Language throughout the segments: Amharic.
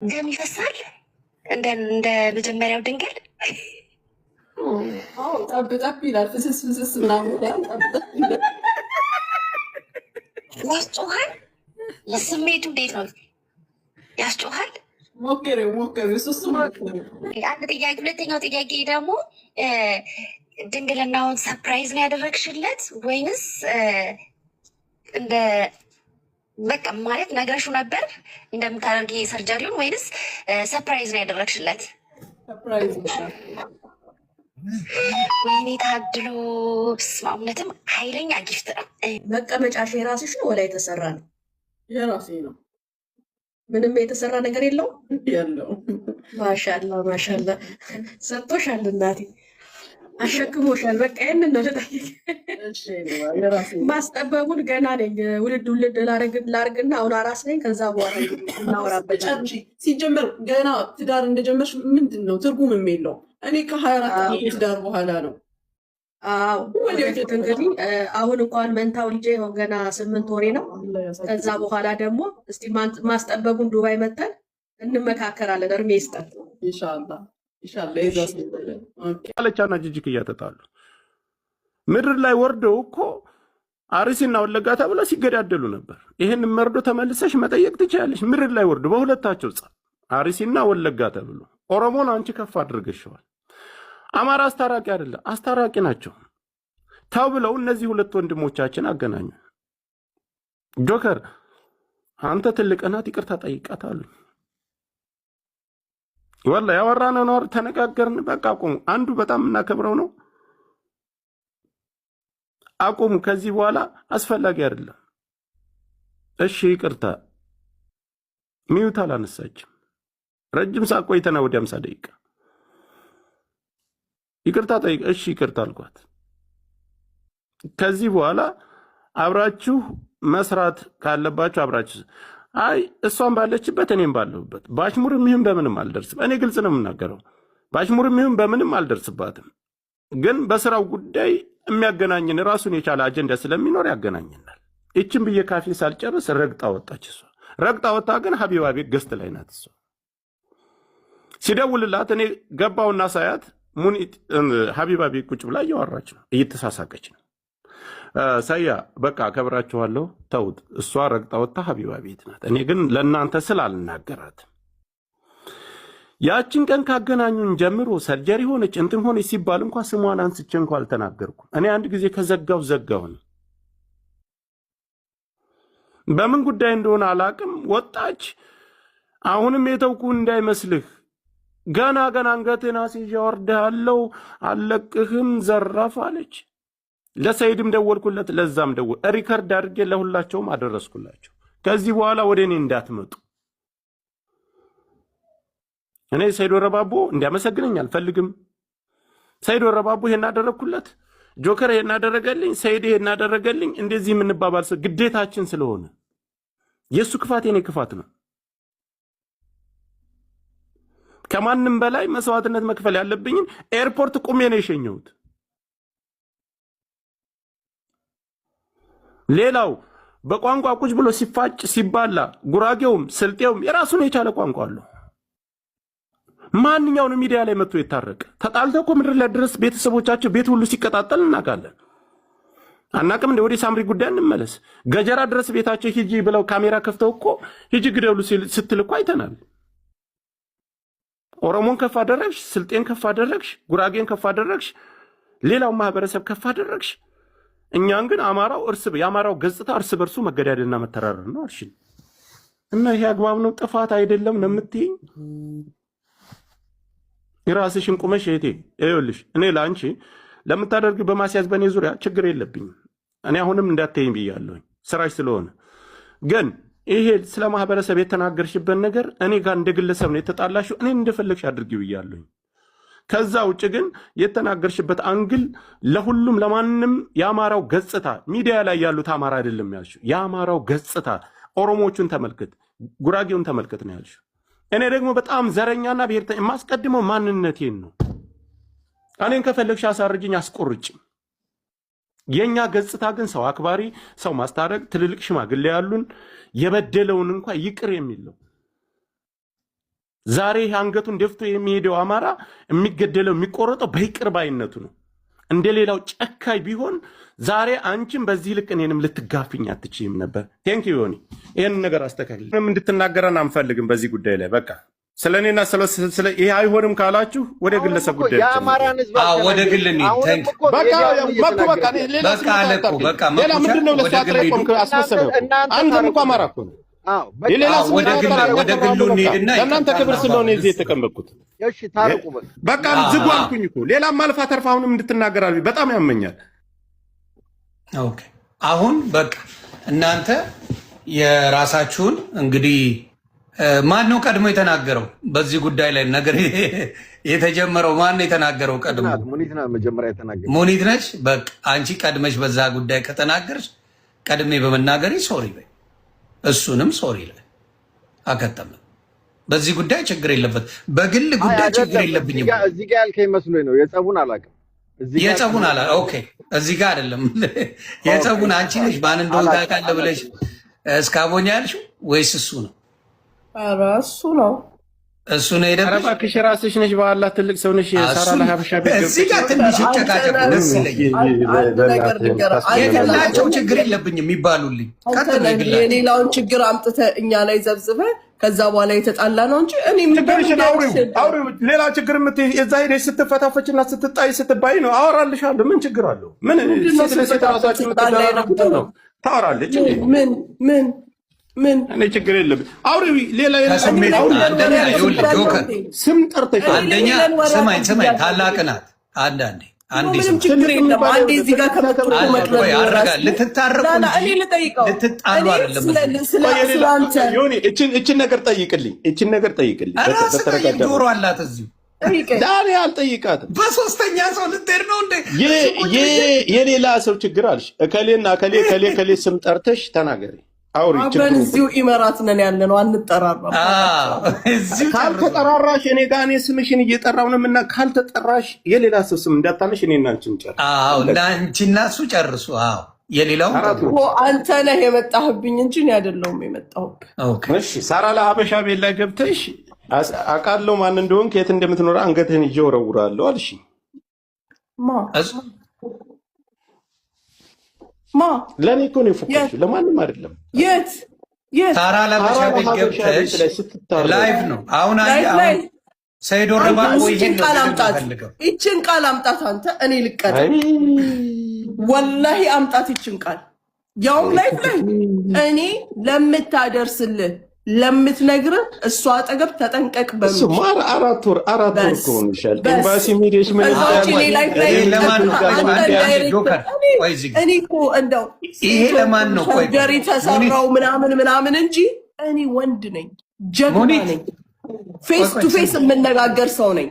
ደም ይፈሳል እንደ መጀመሪያው ድንግል። አዎ፣ ጠብ ጠብ ይላል። ፍስስ ፍስስ ምናምን ይላል። ጠብ ጠብ ይላል። ያስጮሃል። ስሜቱ እንዴት ነው? ያስጮሃል። ሞክሪው ሞክሪው፣ እሱ ሞክሪው። አንድ ጥያቄ። ሁለተኛው ጥያቄ ደግሞ ድንግልናውን surprise ነው ያደረግሽለት ወይንስ እንደ በቃ ማለት ነግረሽው ነበር እንደምታደርጊ surgery ውን ወይንስ surprise ነው ያደረግሽለት? Surprise ነበር። ወይኔ ታድሎ! በስመ አብ፣ እውነትም ኃይለኛ gift ነው። መቀመጫሽ የራስሽ ነው ወላ የተሰራ ነው? የራሴ ነው። ምንም የተሰራ ነገር የለውም። ያለው። ማሻላ ማሻላ፣ ሰጥቶሻል፣ እናቴ አሸክሞሻል። በቃ ይህንን ነው ልጠይቅ። እሺ፣ የራሴ ነው። ማስጠበቡን ገና ነኝ። ውልድ ውልድ ላርግና አሁን አራስ ነኝ። ከዛ በኋላ እናወራበታለን። ጨርሺ። ሲጀመር ገና ትዳር እንደጀመርሽ ምንድን ነው ትርጉምም የለውም። እኔ ከ24 ዓመት ትዳር በኋላ ነው። አዎ፣ ወደፊት እንግዲህ አሁን እንኳን መንታው ልጄ ይኸው ገና 8 ወሬ ነው። ከዛ በኋላ ደግሞ እስቲ ማስጠበቡን ዱባይ መተን እንመካከራለን። እድሜ ይስጠን። ኢንሻአላህ ኢንሻአላህ የዛ ሲበለን okay። ቃልቻና ጅጅክያ ተጣሉ። ምድር ላይ ወርደው እኮ አርሲና ወለጋ ተብለው ሲገዳደሉ ነበር። ይህን መርዶ ተመልሰሽ መጠየቅ ትችያለሽ። ምድር ላይ ወርዶ በሁለታቸው ጸብ አርሲና ወለጋ ተብሎ ኦሮሞን አንቺ ከፍ አድርገሽዋል። አማራ አስታራቂ አይደለም፣ አስታራቂ ናቸው ተብለው እነዚህ ሁለት ወንድሞቻችን አገናኙ። ጆከር አንተ ትልቅ ናት፣ ይቅርታ ጠይቃት አሉኝ። ወላ ያወራነው ነው፣ ተነጋገርን። በቃ አቁሙ። አንዱ በጣም የምናከብረው ነው። አቁሙ። ከዚህ በኋላ አስፈላጊ አይደለም። እሺ ይቅርታ። Mute አላነሳችም። ረጅም ሰዓት ቆይተና ወደ 50 ደቂቃ ይቅርታ ጠይቅ። እሺ ይቅርታ አልኳት። ከዚህ በኋላ አብራችሁ መስራት ካለባችሁ አብራችሁ፣ አይ እሷን ባለችበት እኔም ባለሁበት በአሽሙርም ይሁን በምንም አልደርስም። እኔ ግልጽ ነው የምናገረው። በአሽሙርም ይሁን በምንም አልደርስባትም። ግን በስራው ጉዳይ የሚያገናኝን ራሱን የቻለ አጀንዳ ስለሚኖር ያገናኘናል። ይችን ብዬ ካፌ ሳልጨርስ ረግጣ ወጣች። እሷ ረግጣ ወጣ፣ ግን ሀቢባ ቤት guest ላይ ናት። እሷ ሲደውልላት እኔ ገባውና ሳያት ሙኒት ሀቢባ ቤት ቁጭ ብላ እያወራች ነው፣ እየተሳሳቀች ነው። ሰያ በቃ አከብራችኋለሁ፣ ተውት። እሷ ረግጣ ወጥታ ሀቢባ ቤት ናት። እኔ ግን ለእናንተ ስል አልናገራትም። ያችን ቀን ካገናኙን ጀምሮ surgery ሆነች እንትን ሆነች ሲባል እንኳ ስሟን አንስቼ እንኳ አልተናገርኩም። እኔ አንድ ጊዜ ከዘጋው ዘጋው ነው። በምን ጉዳይ እንደሆነ አላቅም። ወጣች። አሁንም የተውኩ እንዳይመስልህ ገና ገና አንገትህን አስይዤ አወርድሃለሁ፣ አለቅህም፣ ዘራፍ አለች። ለሰይድም ደወልኩለት፣ ለዛም ደወል record አድርጌ ለሁላቸውም አደረስኩላቸው። ከዚህ በኋላ ወደ እኔ እንዳትመጡ። እኔ ሰይድ ወረባቦ እንዲያመሰግነኝ አልፈልግም። ሰይድ ወረባቦ ይሄን አደረግኩለት፣ ጆከር ይሄን አደረገልኝ፣ ሰይድ ይሄን አደረገልኝ፣ እንደዚህ የምንባባል ሰው ግዴታችን ስለሆነ የእሱ ክፋት የኔ ክፋት ነው። ከማንም በላይ መስዋዕትነት መክፈል ያለብኝን ኤርፖርት ቁሜ ነው የሸኘሁት። ሌላው በቋንቋ ቁጭ ብሎ ሲፋጭ ሲባላ፣ ጉራጌውም ስልጤውም የራሱን የቻለ ቋንቋ አለው። ማንኛውንም ሚዲያ ላይ መጥቶ የታረቀ ተጣልተው እኮ ምድር ላይ ድረስ ቤተሰቦቻቸው ቤት ሁሉ ሲቀጣጠል እናውቃለን። አናቅም እንደ ወደ ሳምሪ ጉዳይ እንመለስ። ገጀራ ድረስ ቤታቸው ሂጂ ብለው ካሜራ ከፍተው እኮ ሂጂ ግደሉ ስትል እኮ አይተናል። ኦሮሞን ከፍ አደረግሽ፣ ስልጤን ከፍ አደረግሽ፣ ጉራጌን ከፍ አደረግሽ፣ ሌላውን ማህበረሰብ ከፍ አደረግሽ። እኛን ግን አማራው እርስ የአማራው ገጽታ እርስ በርሱ መገዳደልና መተራረር ነው አልሽን። እና ይሄ አግባብ ነው? ጥፋት አይደለም ነው የምትይኝ? የራስሽን ቁመሽ እህቴ፣ ይኸውልሽ እኔ ለአንቺ ለምታደርጊው በማስያዝ በእኔ ዙሪያ ችግር የለብኝም። እኔ አሁንም እንዳትይኝ ብያለሁኝ ስራሽ ስለሆነ። ግን ይሄ ስለ ማህበረሰብ የተናገርሽበት ነገር እኔ ጋር እንደ ግለሰብ ነው የተጣላሽው። እኔን እንደፈለግሽ አድርጊ ብያለሁኝ። ከዛ ውጭ ግን የተናገርሽበት angle ለሁሉም ለማንም የአማራው ገጽታ ሚዲያ ላይ ያሉት አማራ አይደለም ያልሽው። የአማራው ገጽታ ኦሮሞዎቹን ተመልከት፣ ጉራጌውን ተመልከት ነው ያልሽው። እኔ ደግሞ በጣም ዘረኛና ብሔርተኛ የማስቀድመው ማንነቴን ነው። እኔን ከፈለግሽ አሳርጅኝ፣ አስቆርጭም። የኛ ገጽታ ግን ሰው አክባሪ፣ ሰው ማስታረቅ፣ ትልልቅ ሽማግሌ ያሉን የበደለውን እንኳ ይቅር የሚል ነው። ዛሬ አንገቱን ደፍቶ የሚሄደው አማራ የሚገደለው የሚቆረጠው በይቅር ባይነቱ ነው። እንደ ሌላው ጨካኝ ቢሆን ዛሬ አንቺም በዚህ ልክ እኔንም ልትጋፊኝ አትችይም ነበር። Thank you ዮኒ፣ ይህንን ነገር አስተካክል። ምንም እንድትናገረን አንፈልግም በዚህ ጉዳይ ላይ። በቃ ስለ እኔና ስለ ይሄ አይሆንም ካላችሁ ወደ አሁንም ግለሰብ እኮ ጉዳይ ብቻ የአማራን ህዝብ ወደ ግል እንሂድ። አሁንም Thank እኮ በቃ ሜዲያውን መኩ በቃ እየተናገርክ ሌላ በቃ ስሜት አለ እኮ አታርገኝ። በቃ ሌላ መኩሻ ምንድን ነው? ወደ ለእሱ ግል አጥሬ ሂዱ። ቆምክ አስመሰለህ እኮ። እናንተ አንተም እኮ ታረቁ። አማራ እኮ ነው። አዎ በቃ የሌላ አዎ፣ ወደ ስሜት ግል አታርገኝ። ወደ ግሉ እንሂድና ለእናንተ ይቅርታ ክብር ስለሆነ እናባባል። እዚህ የተቀመጥኩት። እሺ ታረቁ በቃ። በቃ ዝጉ አልኩኝ እኮ። ሌላም አልፋ ተርፋ አሁንም እንድትናገር አልኩኝ። በጣም ያመኛል። Okay፣ አሁን በቃ እናንተ የራሳችሁን እንግዲህ ማን ነው ቀድሞ የተናገረው በዚህ ጉዳይ ላይ ነገር የተጀመረው? ማን ነው የተናገረው ቀድሞ? ናት ሙኒት ናት መጀመሪያ የተናገረው። ሙኒት ነች። በቃ አንቺ ቀድመሽ በዛ ጉዳይ ከተናገርሽ ቀድሜ በመናገሬ sorry በይ፣ እሱንም sorry ላይ አከተመ። በዚህ ጉዳይ ችግር የለበት፣ በግል አይ ጉዳይ ችግር አይደለም፣ እዚህ የለብኝም። ጋር እዚህ ጋር ያልከኝ መስሎኝ ነው። የጸቡን አላውቅም። እዚህ ጋር የጸቡን አላ okay፣ እዚህ ጋር አይደለም የጸቡን አንቺ ነሽ ማን እንደሆነ አላውቅም፣ ታውቃለህ ብለሽ እስካቦኛ ያልሽው ወይስ እሱ ነው? ኧረ እሱ ነው። እሱ ነው ኧረ የሄደብሽ? እባክሽ ራስሽ ነሽ። በአላህ ትልቅ ሰው ነሽ። የሳራ እሱን ለሀበሻ ቤት እዚህ ጋር ትንሽ ይጨቃጨቁ ደስ ይለኛል። አንድ ነገር ልንገርህ፣ አንተ የግላቸው ችግር የለብኝም የሚባሉልኝ አንተ ቀጥሉ። ነህ የግላቸው የሌላውን ችግር አምጥተህ እኛ ላይ ዘብዝበህ ከዛ በኋላ የተጣላ ነው እንጂ እኔ ምን ችግርሽን አውሪው አውሪው። ሌላ ችግር የምትይ የዛ ሄደሽ ስትፈታፈችና ስትጣይ ስትባይ ነው። አወራልሻለሁ። ምን ችግር አለው? ምን ምንድን ነው ሴት ለሴት ስትፈታፈች ራሳችሁ ስትጣላ የምትደራረጉት የነበረው? ነው። ታወራለች እንዴ? ምን ምን ምን እኔ ችግር የለብኝ። አውሪው። ሌላ ከስሜት አውሪው። አንደኛ ይኸውልህ ጆከር፣ ስም ጠርተሻል። አንደኛ ስማኝ ስማኝ፣ ታላቅ ናት። አንዳንዴ አንዴ ምንም ስማኝ ችግር የለም። አንዴ እዚህ ጋር ከመጡ እኮ አለ መቅረብ ቆይ ነው አረጋ ራሱ። ልትታረቁ ላላ እኔ እንጂ ልጠይቀው ልትጣሉ እኔ አይደለም። ስለ ስለ ስለ አንተ ዮኒ እችን ነገር ጠይቅልኝ። እችን ነገር ጠይቅልኝ። ራስ ጠይቅ። በተረጋጋ ጆሮ አላት እዚሁ። ጠይቀኝ። ዳኔ አልጠይቃትም። በሶስተኛ ሰው ልትሄድ ነው እንዴ? የሌላ ሰው ችግር አልሽ። እከሌና እከሌ እከሌ እከሌ ስም ጠርተሽ ተናገሪ። አውሪ። አብረን ችግሩ እዚሁ ኢመራት ነን ያለ ነው፣ አንጠራራም። አዎ፣ እዚሁ ጨርሱ። ካልተጠራራሽ እኔ ጋር እኔ ስምሽን እየጠራው ነው እና ካልተጠራሽ የሌላ ሰው ስም እንዳታነሽ እኔና አንቺን ጨርስ። አዎ፣ እና አንቺና እሱ ጨርሱ። አዎ፣ የሌላውን አራት ተው። እኮ አንተ ነህ የመጣህብኝ እንጂ እኔ አይደለሁም የመጣሁብህ። Okay እሺ ሳራ ለሀበሻ ቤት ላይ ገብተሽ አውቃለሁ ማን እንደሆንክ የት እንደምትኖር አንገትህን ይዤ እወረውራለሁ አልሽ። ማ እሱ- ማ ለእኔ እኮ ነው የፎከርሽው፣ ለማንም አይደለም። የት የት ሳራ ለሀበሻ ሳራ ቤት ለሀበሻ ቤት ገብተሽ ላይ ስትታረቅ live ነው አሁን። አየህ ላይፍ ላይ አሁን ሰይዶ አንተ ረባቦ ይችን ይሄን ነው ቃል ልል አምጣት፣ የምፈልገው። ይችን ቃል አምጣት አንተ፣ እኔ ልቀጣ። አይ ወላሂ አምጣት ይችን ቃል፣ ያውም live ላይ እኔ ለምታደርስልህ ለምትነግርህ እሷ አጠገብ ተጠንቀቅ በሉት። እሱማ 4 ወር 4 ወር በስ እኮ ሆኖሻል። በስ ኤምባሲ ሄደሽ ምን ከዛ ውጭ እኔ live ላይ ይሄ ለማን ነው? ቀጥታ ቆይ አንተ አንዴ አንዴ direct ጆከር እኔ ቆይ እዚህ ጋር እኔ እኮ እንደው ይሄ ሴቶች ለማን ነው? ቆይ ቆይ surgery ሙኒት ተሰራው ምናምን ምናምን እንጂ እኔ ወንድ ነኝ፣ ጀግና ሙኒት ነኝ፣ ቆይ face ቆይ to face ስሚ የምነጋገር ሰው ነኝ።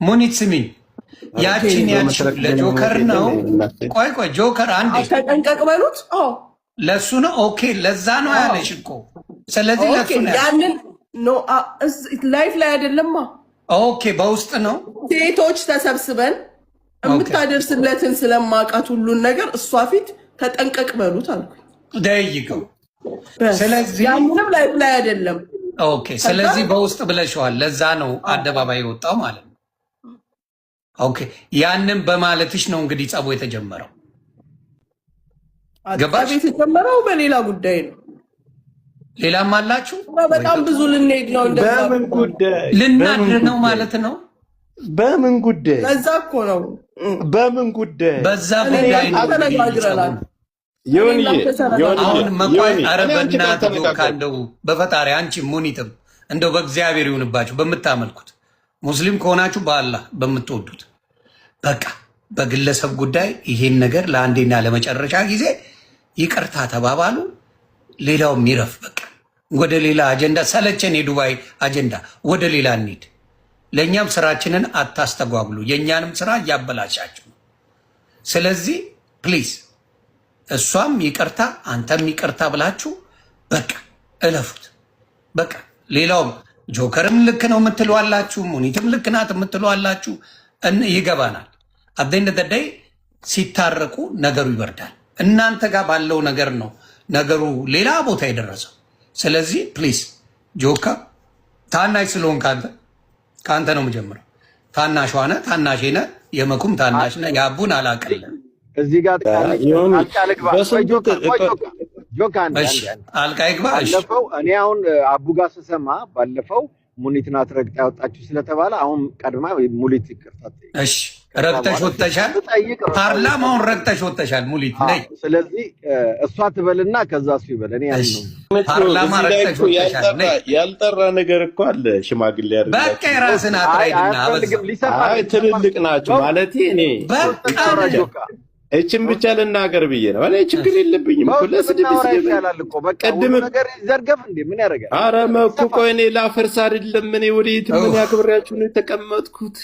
ሙኒት ስሚኝ፣ ያቺን ያልሽው በመሰረት ለጆከር ነው? ቆይ ቆይ ጆከር አንዴ ተጠንቀቅ በሉት። አዎ ለሱ ነው። Okay ለዛ ነው ያለሽ እኮ። ስለዚህ Okay ለሱ ነው ያልሽ። ያንን no live ላይ አይደለማ። Okay በውስጥ ነው። ሴቶች ተሰብስበን የምታደርስለትን ስለማውቃት ሁሉን ነገር እሷ ፊት ተጠንቀቅ በሉት አልኩኝ። ደይቀው በስ ስለዚህ ያንንም live ላይ አይደለም። Okay ከዛ ስለዚህ በውስጥ ብለሽዋል። ለዛ ነው አደባባይ የወጣው ማለት ነው። Okay ያንን በማለትሽ ነው እንግዲህ ጸቡ የተጀመረው። ጸብ ገባሽ? የተጀመረው በሌላ ጉዳይ ነው። ሌላም አላችሁ እና በጣም ብዙ ልንሄድ ነው። እንደዛ በምን ከሆነ ጉዳይ በምን ልናድር ነው ጉዳይ ማለት ነው። በምን ጉዳይ ለዛ እኮ ነው በምን ጉዳይ በዛ እኔ ጉዳይ እናንተ ነው እንግዲህ ተነጋግረናል። ጸቡ። እኔ ዮኒዬ እናንተ ዮኒዬ አሁን ተነጋግረናል። መቋይ ዮኒ ኧረ እኔ አንቺ ጋር በእናትህ ጆካ አልተነጋገርኩም። እንደው በፈጣሪ አንቺ ሙኒትም እንደው በእግዚአብሔር ይሁንባችሁ በምታመልኩት ሙስሊም ከሆናችሁ በአላህ በምትወዱት በቃ በግለሰብ ጉዳይ ይሄን ነገር ለአንዴና ለመጨረሻ ጊዜ ይቅርታ ተባባሉ። ሌላውም ይረፍ። በቃ ወደ ሌላ አጀንዳ ሰለቸን፣ የዱባይ አጀንዳ፣ ወደ ሌላ እንሂድ። ለእኛም ስራችንን አታስተጓጉሉ፣ የእኛንም ስራ እያበላሻችሁ ነው። ስለዚህ please እሷም ይቅርታ አንተም ይቅርታ ብላችሁ በቃ እለፉት። በቃ ሌላውም ጆከርም ልክ ነው የምትሉ አላችሁ፣ ሙኒትም ልክ ናት የምትሉ አላችሁ። ይገባናል። At the end of the day ሲታረቁ ነገሩ ይበርዳል። እናንተ ጋር ባለው ነገር ነው ነገሩ ሌላ ቦታ የደረሰው። ስለዚህ please ጆካ ታናሽ ስለሆንክ አንተ ከአንተ ነው የምጀምረው። ታናሿ ነህ፣ ታናሼ ነህ፣ የመኩም ታናሽ ነህ። የአቡን አላውቅልህ። እዚህ ጋር ይሁን ጣልቃ ልግባ። ቆይ በስንቱ ጆካ፣ ቆይ ጆካ፣ ጆካ አንዴ እሺ አንዴ አንዴ። ጣልቃ ይግባ። እሺ ባለፈው እኔ አሁን አቡ ጋር ስሰማ ባለፈው ሙኒት ናት ረግጣ ያወጣችሁ ስለተባለ አሁን ቀድማ ሙኒት ይቅርታ ትጠይቅ። እሺ ከዛ ረግጠሽ በኋላ ወጥተሻል። ስጠይቅ ፓርላማውን ረግጠሽ ወጥተሻል። ሙሊት ነይ። ስለዚህ እሷ ትበልና ከዛ እሱ ይበል። እኔ ያን እሺ ነው ፓርላማ እዚህ ላይ ረግጠሽ እኮ ወጥተሻል። ያልጠራ ነይ። ያልጠራ ነገር እኮ አለ። ሽማግሌ በቃ ያደርጋችሁ የራስን አይ አጥራይድና አበዛ። አያስፈልግም። ሊሰፋ አይ ትልልቅ ናቸው ማለት እኔ በቃ እናውራ ጆካ፣ እችን ብቻ ልናገር ብዬ ነው። እኔ ችግር የለብኝም እኮ በውስጥ ለስድብ ብናወራ ስድብ ይሻላል እኮ በቃ ሁሉ ቅድም ነገር ይዘርገፍ እንዴ ምን ያደርጋል? አረ መኩ ይሰፋል። ቆይ እኔ ላፈርስ አይደለም። እኔ ወዴት ምን ያክብሬያችሁ ነው የተቀመጥኩት?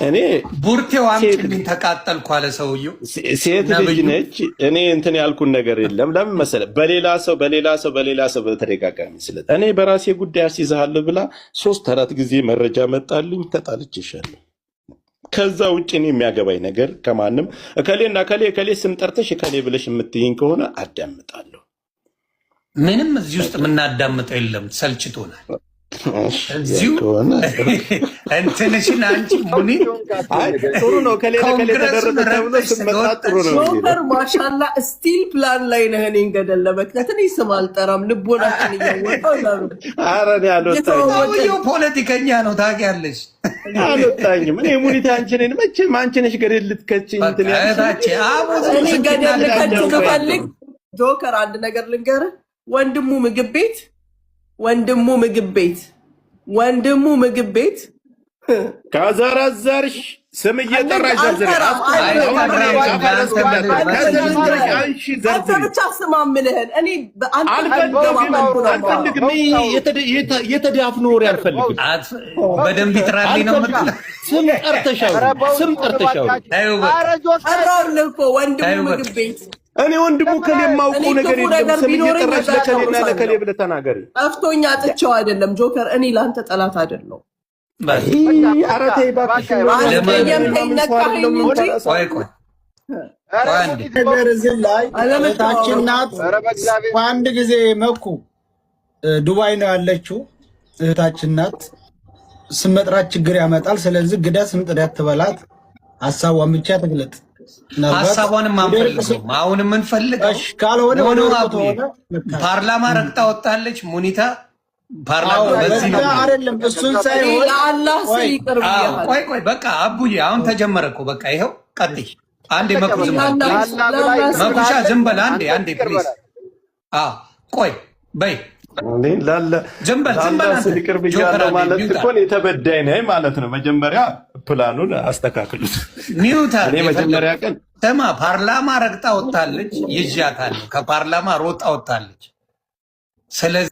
እኔ ቡርቴው ሴት አምጪልኝ ተቃጠልኩ አለ ሰውየው። ሴት ልጅ ነብዩ ነች። እኔ እንትን ያልኩን ነገር የለም። ለምን መሰለህ? በሌላ ሰው በሌላ ሰው በሌላ ሰው በተደጋጋሚ ስለ እኔ በራሴ ጉዳይ አስይዝሃለሁ ብላ 3 4 ጊዜ መረጃ መጣልኝ፣ ተጣልቼሻለሁ። ከዛ ውጭ እኔ የሚያገባኝ ነገር ከማንም እከሌና እከሌ እከሌ ስም ጠርተሽ እከሌ ብለሽ የምትይኝ ከሆነ አዳምጣለሁ። ምንም እዚህ ውስጥ የምናዳምጠው የለም። ሰልችቶናል። እሺ፣ ያ እዚሁ ከሆነ እንትንሽን አንቺ ሙኒት አይ ጥሩ ነው። እከሌ ለከሌ ኮንግረሱን ተደረገ ተብሎ ረግጠሽ ስም መጥራት ጥሩ ስለወጣሽ ነው ብዬ ነው። ጆከር ማሻላ still plan ላይ ነህ። እኔን ገደል ለመክተት እኔ ስም አልጠራም። ልቦናችን እያወቀው ለምን ኧረ እኔ አልወጣኝም እየተዋወቅን ሰውየው ፖለቲከኛ ነው ታውቂያለሽ። አልወጣኝም። እኔ ሙኒት አንቺ ነኝ መቼም አንቺ ነሽ ገደል ልትከችኝ በቃ እንትን ያልሽኝ። እህታችን አቡ ዝም እኔ ገደል ልከት ስትናገር ስፈልግ ጆከር አንድ ነገር ልንገርህ። ወንድሙ ምግብ ቤት ወንድሙ ምግብ ቤት ወንድሙ ምግብ ቤት ከዘረዘርሽ ስም እየጠራሽ ዘርዝሪ። አልጠራም። አሁን እኔ አይጠራም። አፈረስኩላት። ለአንተ ከዘረዘርሽ አንሺ አንተ ዘርዝሪ። ብቻ ስማ የምልህን እኔ በአንተ አልፈልግም ገባ አልፈልግም። የተዳፍኖ ወሬ አልፈልግም። በደንብ ይጥራልኝ ነው አልፈልግም። የምትለው። ስም ጠርተሽ አውሪ። ስም ጠርተሽ አውሪ። ተይው በቃ ኧረ ጆከር ጠራሁልህ እኮ ወንድሙ ተይው በቃ። ምግብ ቤት እኔ ወንድሙ ከሌ የማውቀው እኔ ነገር ክፉ የለም። ነገር ስም ቢኖረኝ እየጠራሽ እዛ ለከሌና ለከሌ ጨርሳለሁ። ብለህ ተናገሪ። ጠፍቶኝ አጥቼው አይደለም ጆከር፣ እኔ ለአንተ ጠላት አይደለሁም። በቃ ኧረ ተይ እባክሽ። አስቀየምከኝ፣ ነካኸኝ እንጂ ቆይ ቆይ ቆይ አንዴ ነገር እዚህ ላይ እህታችን ናት። ኧረ በእግዚአብሔር በአንድ ጊዜ መኩ ዱባይ ነው ያለችው እህታችን ናት። ስም መጥራት ችግር ያመጣል። ስለዚህ ግዳ ስም ጥሪያት ትበላት፣ ሀሳቧን ብቻ ትግለጥ። ምናልባት ሀሳቧንም አንፈልገውም። አሁን የምንፈልገው እሺ፣ ካልሆነ ወደ ሆኖ እርቁ አቡዬ ከሆነ መታረቅ። ፓርላማ ረግጣ ወጣለች። ሙኒታ ፓርላማ አዎ፣ በዚህ ነው በዛ አይደለም እሱን እኔ ሳይሆን ለአላህ ስል ቆይ ይቅር አዎ፣ ብያለሁ። ቆይ ቆይ በቃ አቡዬ አሁን ተጀመረ እኮ በቃ ይኸው ቀጥይ። አንዴ መኩ ዝም በል ለአላህ please። ለአላህ ብላ ይቅር መኩሻ ብላለች። ዝም በል አንዴ አንተ አንዴ ይቅር please። በላት። አዎ ቆይ በይ እኔ ላለ ዝም በል ዝም በል ላላ አንተ ስል ይቅር ጆከር ብያለሁ አንዴ ማለት mute እኮ እኔ ተበዳይ ነኝ ማለት ነው። መጀመሪያ ፕላኑን አስተካክሉት። mute እኔ አድርግ። መጀመሪያ ቀን ስማ ፓርላማ ረግጣ ወጥታለች፣ ይዣታለሁ። ከፓርላማ ሮጣ ወጥታለች። ስለዚህ